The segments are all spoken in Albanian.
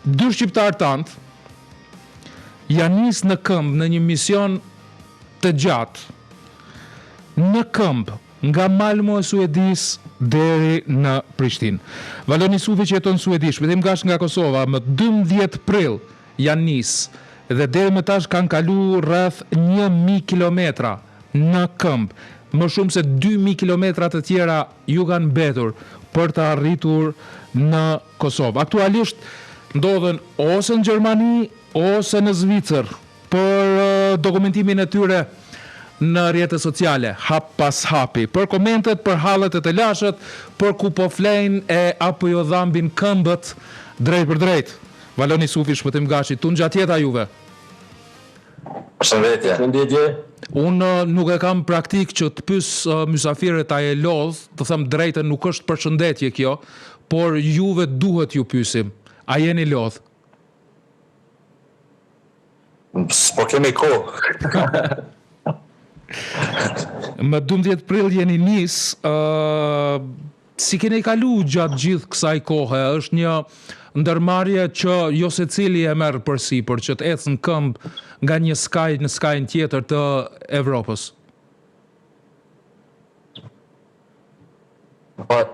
Dy shqiptarë tanë janë nis në këmbë në një mision të gjatë. Në këmbë nga Malmo e Suedisë deri në Prishtinë. Valon Isufi që jeton në Suedi, Shpëtim Gashi nga Kosova, më 12 prill janë nis dhe deri më tash kanë kalu rreth 1000 kilometra në këmbë. Më shumë se 2000 kilometra të tjera ju kanë mbetur për të arritur në Kosovë. Aktualisht ndodhen ose në Gjermani ose në Zvicër për dokumentimin e tyre në rrjete sociale, hap pas hapi, për komentet, për hallet e telashet, për ku po flejnë e a po ju dhambin këmbët drejtpërdrejt. Valon Isufi, Shpëtim Gashi, tungjatjeta juve. Përshëndetje. Përshëndetje. Unë nuk e kam praktikë që të pys mysafirët a je lodh, të them drejtën nuk është përshëndetje kjo, por juve duhet ju pysim. A jeni lodh? S'po kemi kohë. Më 12 prill jeni nis, ë si keni kalu gjatë gjithë kësaj kohe? Është një ndërmarrje që jo secili e merr përsipër që të ecë në këmbë nga një skaj në skajin tjetër të Evropës. Pak,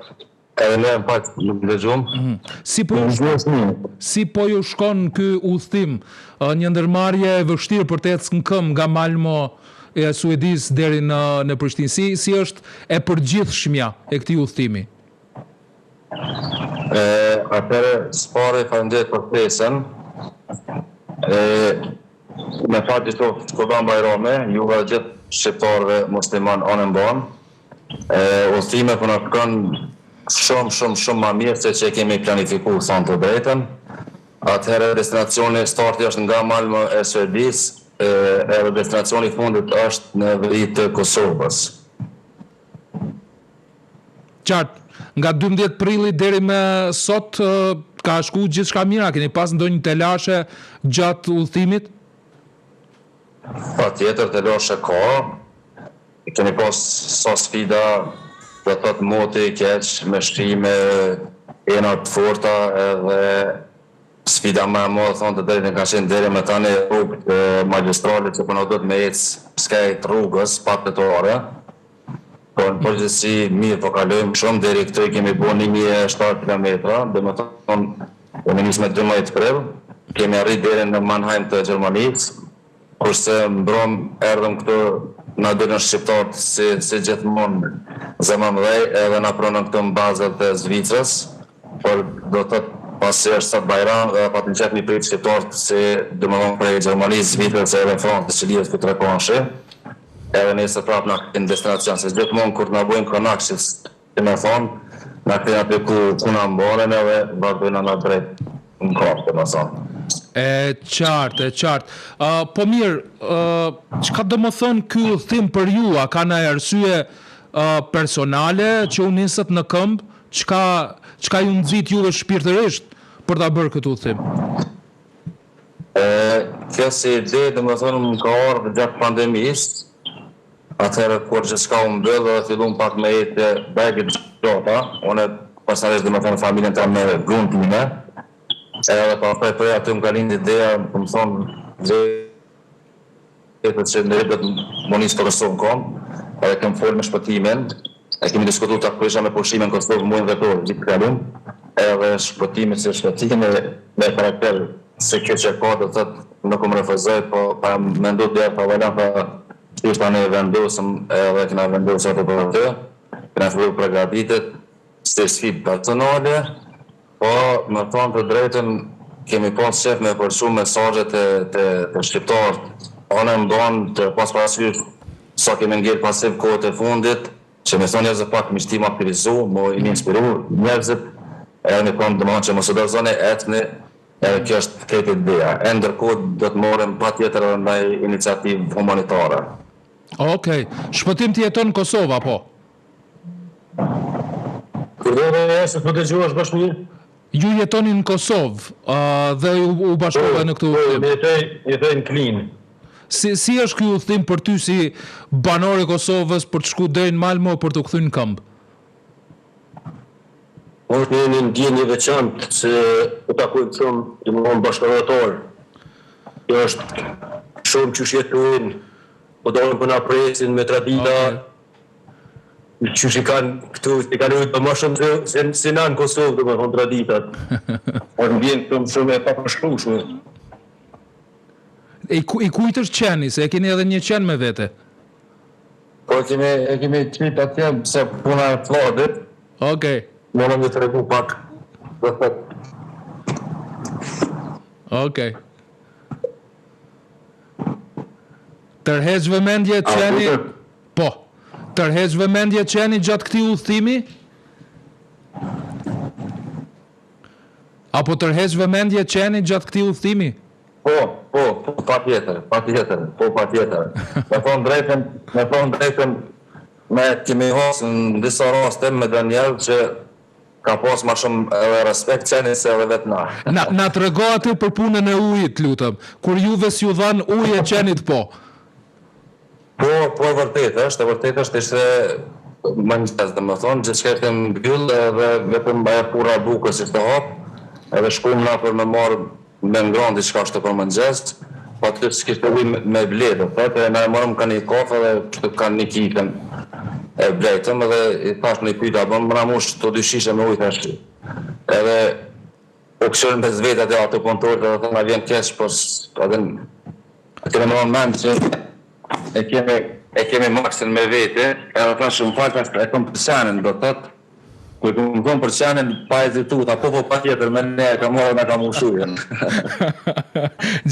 edhe ne pak nuk dëgjum. Mhm. Si po ju shkon, si po ju shkon ky udhëtim? Një ndërmarrje e vështirë për të ecë në këmbë nga Malmo e Suedisë deri në në Prishtinë. Si si është e përgjithshmja e këtij udhëtimi? E, atëherë, së pari faleminderit për ftesën. E, me fal qoftë Kurban Bajrami, juve dhe gjithë shqiptarëve musliman anembanë. E, udhëtimi po na shkon shumë, shumë, shumë ma mirë se që e kemi planifiku, thonë të drejtën. Atëherë, destinacioni, starti është nga Malmo e Suedisë, e, edhe destinacioni i fundit është në veri të Kosovës. Qartë. Nga 12 prilli deri më sot ka shku gjithçka mirë, a keni pas ndonjë telashe gjatë udhëtimit? Patjetër telashe ka, kemi pas sa sfida, do të thotë moti i keq, me shi, me ena të forta edhe sfida më e madhe thonë të drejtën ka qenë deri më tani rrugët magjistrale që po na duhet me ecë skajt rrugës pa trotuare. Po në përgjithësi mirë po kalojmë shumë, deri këtu i kemi bo 1070 kilometra, domethënë jemi nisë me 12 prill, kemi arrit deri në Mannheim të Gjermanisë, kurse mbrom erdhëm këtu na dolën shqiptarët si si gjithmonë zemërmëdhej edhe na pranën këtu në Basel të Zvicrës, por do të thotë pasi është sot Bajram dhe patëm qef mi prit shqiptarët si domethënë prej Gjermanisë, Zvicrës edhe Francës që lidhet ky trekëndëshi. Edhe nesër prapë na kthejnë në destinacion, se gjithmonë kur na bojnë konak si me thonë, na kthejnë aty ku ku na mbanin edhe vazhdojnë na drejt në kamp, domethënë. E qartë, e qartë. Ë po mirë, ë çka do me thënë ky udhëtim për ju? A ka ndonjë arsye ë personale që u nisët në këmbë? Çka çka ju nxit juve shpirtërisht për ta bërë këtë udhëtim? E, kjo si ide, domethënë, më ka ardhë gjatë pandemisë, atëherë kur gjithçka u mbyll dhe fillum pak me ecje degë të gjata, unë personalisht domethënë familjen tem me gruan time, edhe pastaj prej aty më ka lindë ideja, më thonë, Vetë që ne do të m'u nis për Kosovë në kom, edhe kem fol me Shpëtimin, e kemi diskutu ta prisha me pushime në Kosovë muajin dhjetor vitin e kalum, edhe Shpëtimi si Shpëtimi me karakter se kjo që ka do të thotë nuk më refuzoi, po pa mendu dy herë tha Valon tha qysh tani e vendosëm edhe kena vendosur atë për aty, kena fillu pregaditjet si sfidë personale, Po, me thonë të drejtën, kemi pas qef me përçu mesazhe te te te shqiptarët anembanë tu pas parasysh sa kemi ngel pasiv kohët e fundit, që me thonë njerëzve pak mi shti mu aktivizu, mu i inspiru njerëzit, edhe me thonë domethënë që mos u dorëzoni, ecni, edhe kjo është krejt ideja. E ndërkohë do të marrim patjetër edhe ndaj iniciativë humanitare. Okej. Shpëtim ti jeton në Kosovë apo? Kujdo dhe e se po dëgjohesh bash mirë? Ju jetoni në Kosovë dhe u, u bashkove në këtë po, udhëtim. Po, jetoj, jetoj në Klinë. Si, si është ky udhëtim për ty si banor i Kosovës për të shku deri në Malmo për t'u kthy në këmbë? Është një një ndjenjë e veçantë se po takojmë shumë, domethënë bashkatdhetarë. Kjo është shumë qysh jetojnë, po dalin po na presin me tradita. Okay. Qysh i kanë këtu, i kanë rujtë më shumë se, se, se na në Kosovë, domethënë traditat. Është ndjenjë shumë shumë e papërshkrueshme. E ku, i kujt është qeni, se e keni edhe një qen me vete? Po e kemi, e kemi qitë atje, se puna e Vladit. Okej. Okay. Mona me tregu pak. Do thot. Okej. Okay. Tërheq vëmendje qeni... Po. Tërheq vëmendje qeni gjatë këtij udhëtimi? Apo tërheq vëmendje qeni gjatë këtij udhëtimi? Po, po, po, patjetër, patjetër, po, patjetër. Me thonë drejtën, me thonë drejtën, me kemi hasë në disa raste me Daniel që ka pas ma shumë edhe respekt qeni se edhe vetë na. Na, na trego aty për punën e ujit, lutem. Kur juve s'ju dhanë ujë e qenit po. Po, po e vërtetë është, e vërtetë është, ishte mëngjes, domethënë, gjithçka ishte mbyllë edhe vetëm ajo furra e bukës ishte hap, edhe shkum na për me marrë me ngrënë diçka ashtu për mëngjes, po aty s'kishte ujë me ble, do thotë, edhe na e morëm ka një kafe dhe kështu ka një kifën e blejtëm edhe i thash në i pyta, bën më na mush këto dy shishe me ujë thash, edhe U kqyrën mes vete aty ato punëtorët edhe thonë na vjen keq po edhe e kemi marrë mend që e kemi e kemi Maxin me vete edhe thash më fal thash e kom për qenin do thot kur i kom thonë për qenin pa hezitu tha po po patjetër me ne e ka marrë na ka mush ujin.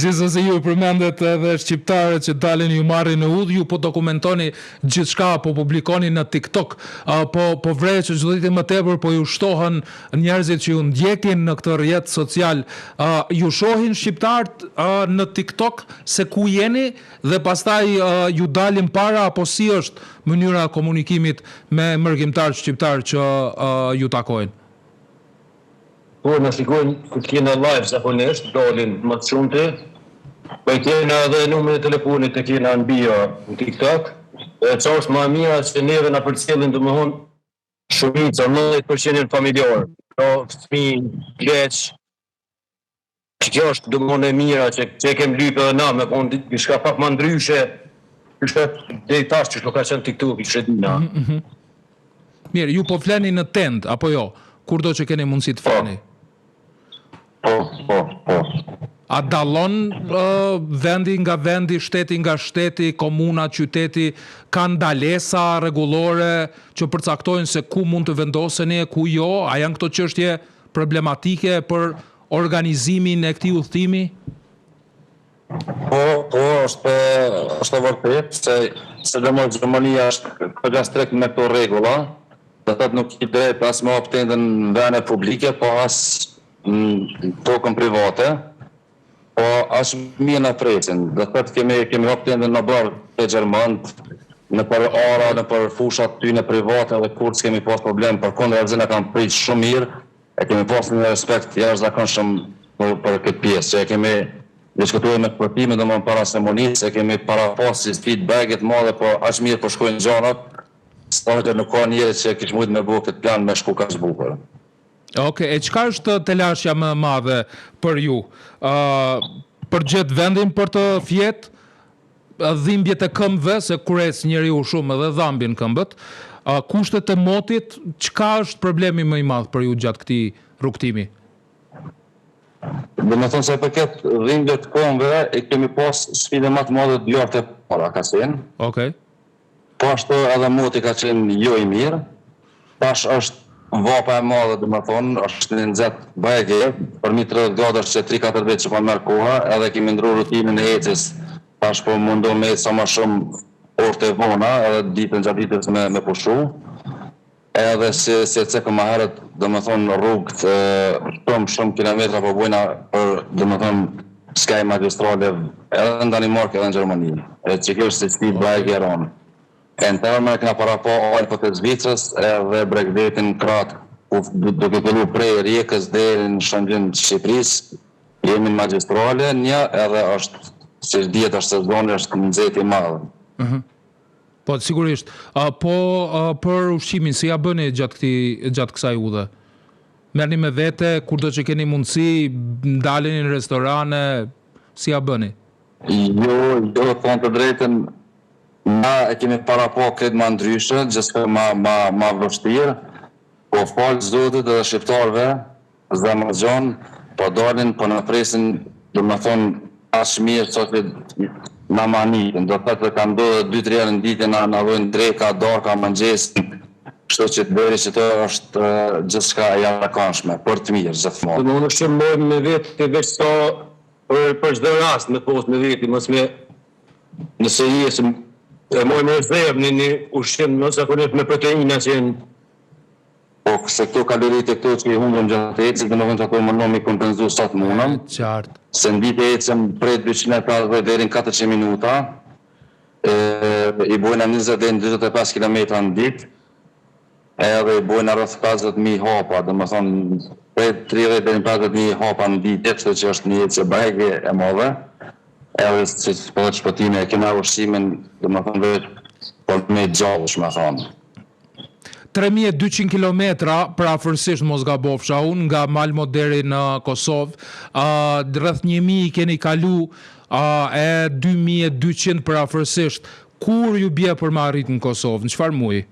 Gjithsesi ju përmendët edhe shqiptarët që dalin ju marrin në udhë, ju po dokumentoni gjithçka, po publikoni në TikTok, po po vërej që çdo ditë më tepër po ju shtohen Njerëzit që ju ndjekin në këtë rrjet social, ju shohin shqiptarët në TikTok se ku jeni dhe pastaj ju dalin para apo si është mënyra e komunikimit me mërgimtarët shqiptarë që ju takojnë? Po, na shikojnë kur kena live zakonisht, dalin më të shumti. Po e kena edhe numrin e telefonit e kena në bio në TikTok. E ça është ma e mira që neve na përcjellin domethënë Shumica, 90% janë familjarë, pra fëmijë, pleq. Që kjo është domethënë e mira që që e kem lypë edhe na me kon diçka pak më ndryshe. Kështu deri tash që nuk ka qenë TikTok, që e dina. Mm -hmm. Mirë, ju po fleni në tendë apo jo? Kurdo që keni mundësi të fleni? Po, po, po. A dallon uh, vendi nga vendi, shteti nga shteti, komuna, qyteti, ka ndalesa, rregullore që përcaktojnë se ku mund të vendoseni e ku jo? A janë këto çështje problematike për organizimin e këtij udhëtimi? Po, po, është është e vërtetë se sidomos Gjermania është goxha strikt me këto rregulla. Do thotë nuk ki drejt as me hap tendën në vene publike, po as në tokën private, po aq mirë na presin. Do thotë kemi kemi hap tendën në oborr te gjermanët, nëpër ara, nëpër fusha të tyne private dhe kurrë s'kemi pas problem, përkundrazi na kanë prit shumë mirë, e kemi pas një respekt të jashtëzakonshëm për për këtë pjesë, që e kemi diskutuar me Shpëtimin, domethënë para se mu nis, e kemi parapas si sfidë bege të madhe, po aq mirë po shkojnë gjanat, Sa që nuk ka njeri që kish mujt me bo këtë plan me shku kaq bukur. Ok, e çka është telashja më e madhe për ju? Ë për gjet vendin për të fjet, dhimbjet e këmbëve, se kur ec njeriu shumë edhe dhambin këmbët, ë kushtet e motit, çka është problemi më i madh për ju gjatë këtij rrugëtimi? Domethënë sa i përket dhimbjet të këmbëve, e kemi pas sfidën më të madhe dy javët e para ka qenë. Okej. Po ashtu edhe moti ka qenë jo i mirë. Tash është vapa e madhe domethonë, është një nxehtë bajagi, përmi 30 gradë është që 3-4 ditë që po merr koha, edhe kemi ndrru rutinën e ecjes. Tash po mundohem me ecë sa ma shumë orët e vona, edhe ditën gjatë ditës me me pushu. Edhe si si e cekëm ma herët, domethonë rrugët shumë shumë kilometra po bojna për domethonë skaj magjistrale edhe në Danimarkë edhe në Gjermani. E që kjo është si sfidë bajagi e ronë. E në të ardhmen e kena parapa Alpët e Zvicrës edhe bregdetin krah ku duke fillu prej Rijekës deri në Shëngjin të Shqipërisë, jemi në magjistrale një edhe është siç dihet është sezoni është nxehti i madh. Po, sigurisht. Po për ushqimin si ja bëni gjatë këtij gjatë kësaj udhe? Merrni me vete kurdo që keni mundësi, ndaleni në restorane, si ja bëni? Jo, jo, thonë të drejtën, na e kemi parapa krejt ma ndryshe, gjithçka ma, ma, ma vështirë, po falë Zotit edhe shqiptarëve, Zemërgjon, po dalin po na presin domethënë aq mirë sa që na mahnitin, do thotë ka ndodhë edhe dy tri herë në ditë na na dhojnë dreka, darka, mëngjesin, kështu që deri qëtu është gjithçka e jashtëzakonshme, për të mirë gjithmonë. Domethënë ushqim mbajmë me veti veç sa për për çdo rast me pas me veti mos me nëse je se e mbajmë rezervë një një ushqim zakonisht me proteina që janë Po se këto kaloritë këto që i humbëm gjatë ecjes, domethënë që ato mundohem mi kompenzu sa të mundem. E qartë. Se në ditë ecëm prej 250 deri në 400 minuta, e, i bojna 20 deri në 45 kilometra në ditë, edhe i bojna rreth 50.000 hapa, domethënë prej 30 deri në 50.000 hapa në ditë, kështu që është një ecje bajagi e madhe. Edhe si po thotë Shpëtimi, e kena ushqimin, domethënë veç për me gjallë, me thonë. 3200 kilometra përafërsisht mos gabofsha unë nga Malmo deri në Kosovë, uh, rreth 1000 i keni kalu uh, e 2200 përafërsisht. Kur ju bje për me arrit në Kosovë? Në çfarë muji?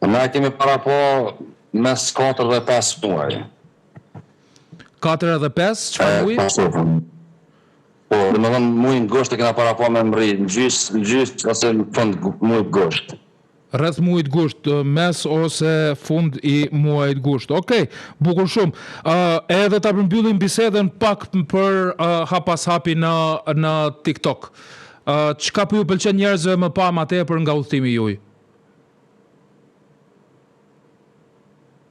Na e kemi parapa mes 4 dhe 5 muaj. 4 edhe 5, çfarë muji? Po, domethënë mujin gusht e kena parapa me mrri, në gjys, në gjys ose në fund mujit gusht. Rreth muajit gusht, mes ose fund i muajit gusht. Okej, bukur shumë. Ë edhe ta përmbyllim bisedën pak për uh, hap pas hapi në në TikTok. Ë çka po ju pëlqen njerëzve më pa ma tepër nga udhëtimi juaj?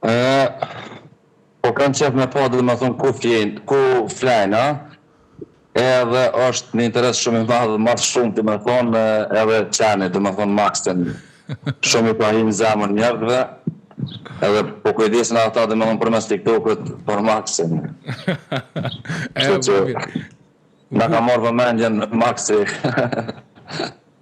Ë po kanë qef me pa domethënë ku fjenë, ku flejnë, a? Edhe është një interes shumë i madh, ma shumë domethonë edhe qeni, domethonë Maxin. Shumë i ka hi në zemër njerëzve, edhe po kujdesen ata domethonë përmes TikTokut për Maxin. Kështu që na ka marrë vëmendjen Maxi.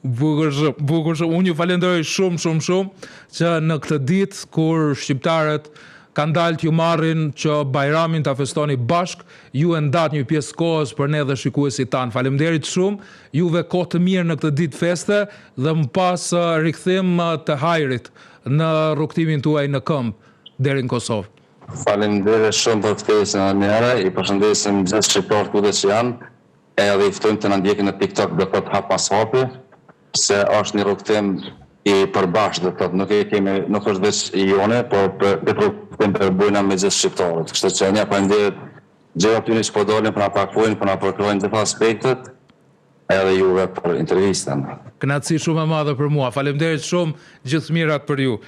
Bukur shumë, bukur shumë. Unë ju falenderoj shumë, shumë, shumë që në këtë ditë kur shqiptarët kanë dalë t'ju marrin që Bajramin ta festoni bashkë, ju e ndatë një pjesë të kohës për ne dhe shikuesit tanë. Faleminderit shumë. Juve kohë të mirë në këtë ditë feste dhe më pas rikthim të hajrit në rrugëtimin tuaj në këmbë deri në Kosovë. Faleminderit shumë për ftesën edhe një herë, i përshëndesim gjithë shqiptarët kudo që janë. Edhe i ftojmë të na ndjekin në TikTok do thotë hap pas hapi, se është një rrugëtim i përbashkët do thotë nuk e kemi nuk është veç i joni, por këtë rrugëtim po e bojna me gjithë shqiptarët. Kështu që një faleminderit gjithë atyre që po dalin, po na takojnë, po na përkrahin në gjitha aspektet, edhe juve për intervistën. Kënaqësi shumë e madhe për mua. Faleminderit shumë, gjithë të mirat për ju.